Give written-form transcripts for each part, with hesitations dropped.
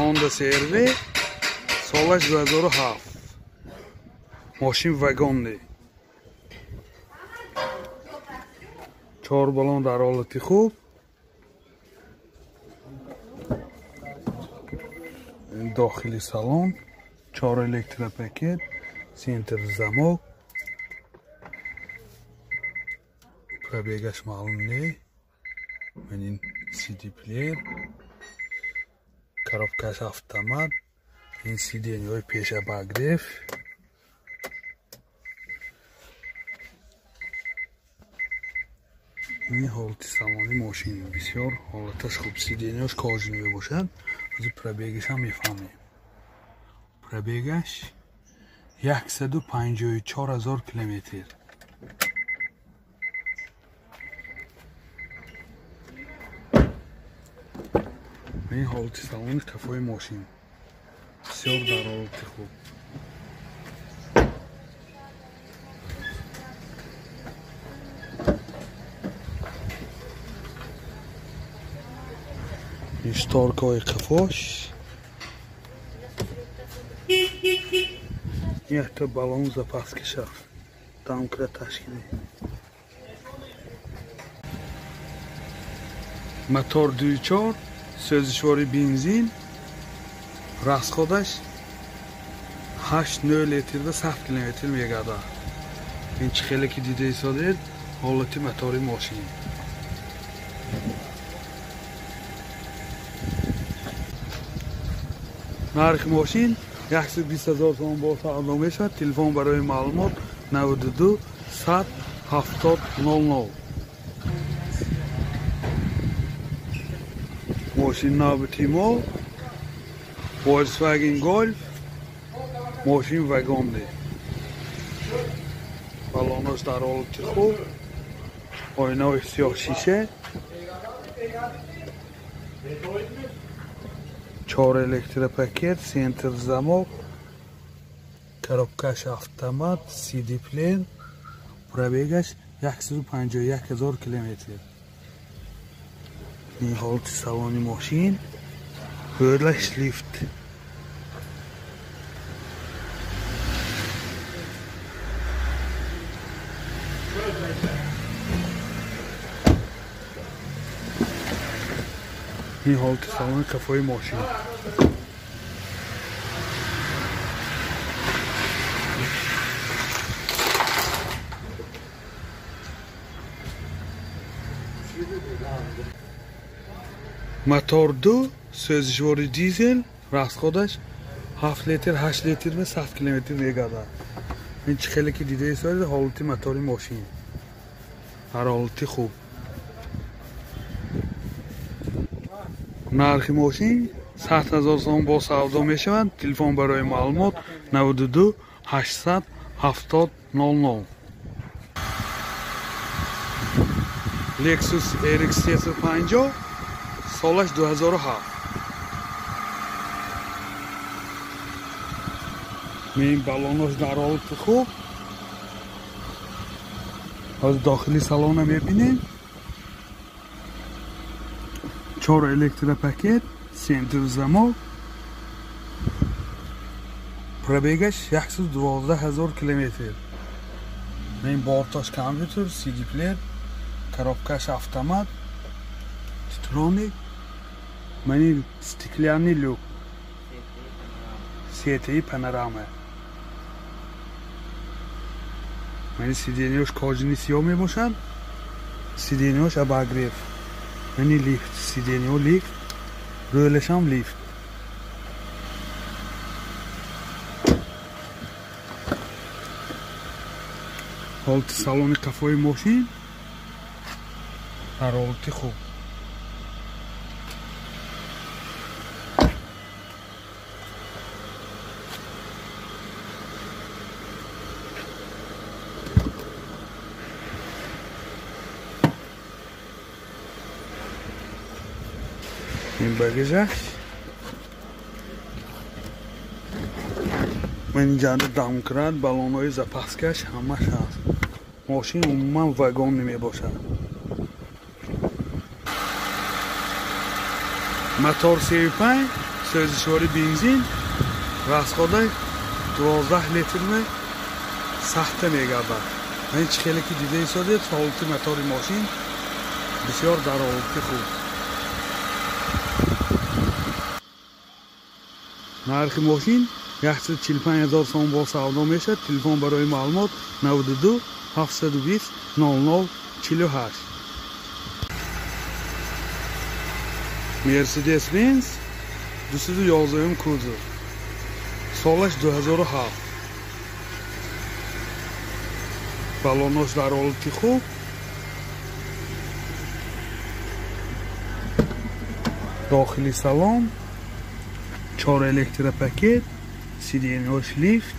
Honda CR-V солаш 2007. Мошин вагонный. Чор балон дар ҳолати хуб. Дохили салон, чор электропакет, центр замок. Пробегаш маълум не. Ин CD плеер. Коробкаш автомат. Ин сиденьҳои пеша обогрев. Ин ҳолати салони мошин бисёр ҳолаташ хуб. Сиденьҳош кожаный мебошад. Аз пробегаш ҳам мефаҳмем. Пробегаш 154 000 километр. Ин ҳолати салони қафои мошин бисёр дар ҳолати хуб. Ин шторкаҳои қафош. Ин якта балон запаскаш аст. Дамкра ташкилӣ. Мотор 2.4, сӯзишвори бензин, расходаш 8-9 литрда 100 километр мегардад. Ин чӣ хеле ки дида истодед, ҳолати мотори мошин. Нархи мошин 120 000 сомон бо савдо мешавад. Телефон барои маълумот 92 100 70 00. Мошин навбати мо Volkswagen Golf, мошин вагонный. Балонош дар ҳолати хуб, оинаҳои сиёҳ шиша, чор электропакет, центр замок, коробкаш автомат, CD плеер, пробегаш 151 000 километр. Ин ҳолати салони мошин, рӯлаш лифт. Ин ҳолати салони қафои мошин. Мотор 2, сӯзишвори дизел, расходаш 7 литр, 8 литр ва 100 километр мегардад. Ин чӣ хеле ки дида истодед, ҳолати мотори мошин дар ҳолати хуб. Нархи мошин 100 000 сомон бо савдо мешавад. Телефон барои маълумот 92 800 70 00. Lexus RX 350 солаш 2007. Ин балонош дар ҳолати хуб. Аз дохили салона мебинем. Чор электропакет, центр замок. Пробегаш 112 000 километр. Ин борташ компютер, CD плеер, коробкаш автомат, Титроник, мани стеклянный люк, CTI панорама. Мани сиденьҳош кожаный сиёҳ мебошад, сиденьҳош обогрев. Мани лифт, сиденьҳо лифт, рӯлашам лифт. Ҳолати салони қафои мошин дар ҳолати хуб. Ин багажаш. Ман инҷа домкрат, балонҳои запаскаш ҳамаш ҳаст. Мошин умуман вагон намебошад. Мотор 35, Сӯзишвори бензин, расходаш 12 литрме сахта мегардад. Ин чӣ хеле ки дида истодед, ҳолати мотори мошин бисёр дар ҳолати хуб. Нархи мошин 145 000 сом бо савдо мешавад. Телефон барои маълумот 92 720 00 48. Мерседес Бенз 211 кузов, солаш 2007. Балонош дар ҳолати хуб. Дохили салон 4 электропакет, сиденьош лифт,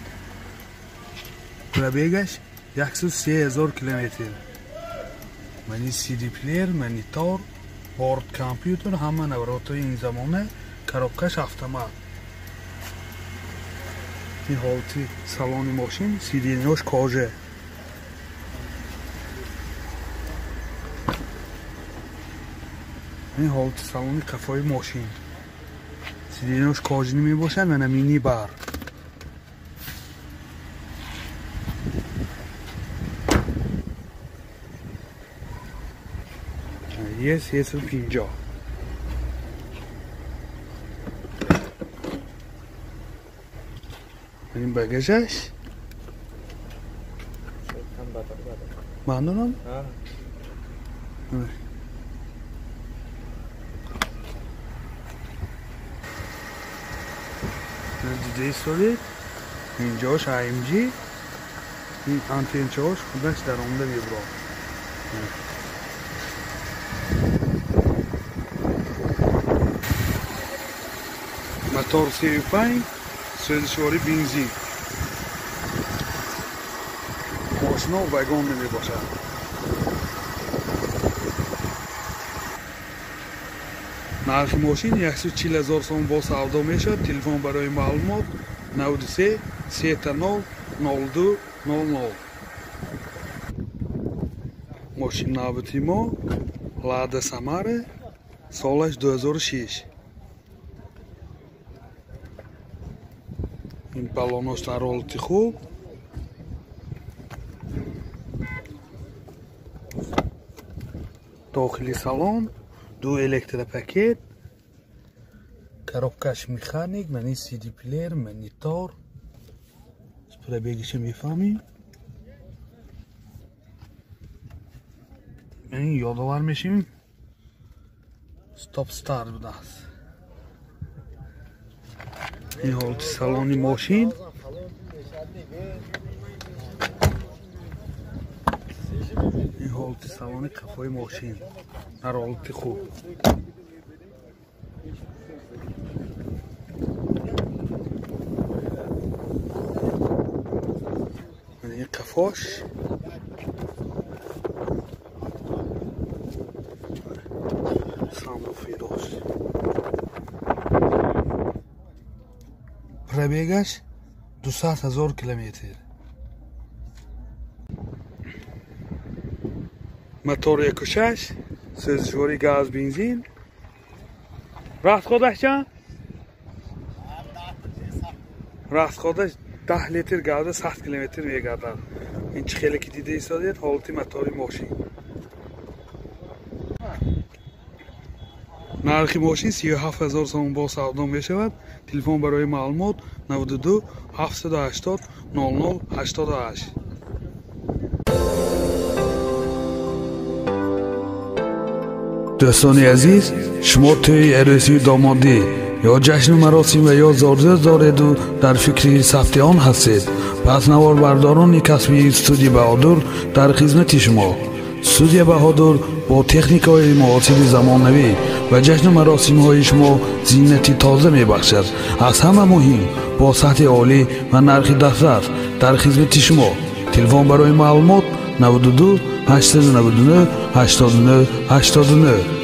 пробегаш 103 000 километр. Мани CD плеер, монитор, борт компютер, ҳама навротҳои ин замона, коробкаш автомат. Ин ҳолати салони мошин, сиденьош кожа. Ин ҳолати салони қафои мошин, сиденьош кожини мебошад, мана мини бар. Е 350. Ин багажаш мандонам. Дида истодед, инҷош AMG, ин антенчаош худаш дар омада мебурад. Мотор 35, сӯзишвори бензин. Мошино вагон намебошад. Нархи мошин 140 000 сом бо савдо мешавад. Телефон барои маълумот 93 30 02 00. Мошин навбати мо Лада Самара, солаш 2006. Ин балонош дар ҳолати хуб. Дохили салон 2 электропакет, коробкаш механик, мани CD плеер, монитор. Пробегиша мефаҳмем. Ин ёдовар мешавем, стоп старт будааст. Ин ҳолати салони мошин. Ин ҳолати салони қафои мошин дар ҳолати хуб. Ин қафош самруфи дошт. Пробегаш 200 000 километр. Мотор 1.6, сӯзишвори газ бензин. Расходаш чанд? Расходаш 10 литр газа 100 километр мегардад. Ин чӣ хеле ки дида истодед, ҳолати мотори мошин. Нархи мошин 37 000 сом бо савдо мешавад. Телефон барои маълумот 92 780 00 88. Дӯстони азиз, шумо тӯи арӯсии домодӣ ё ҷашну маросим ва ё зорзӯз дореду дар фикри сабти он ҳастед, пас наворбардорони касбии студия Баҳодур дар хизмати шумо. Студия Баҳодур бо техникаҳои муосири замонавӣ ва ҷашну маросимҳои шумо зинати тоза мебахшад. Аз ҳама муҳим, бо сатҳи олӣ ва нархи дастрас дар хизмати шумо. Телефон барои маълумот 92 899 89 89.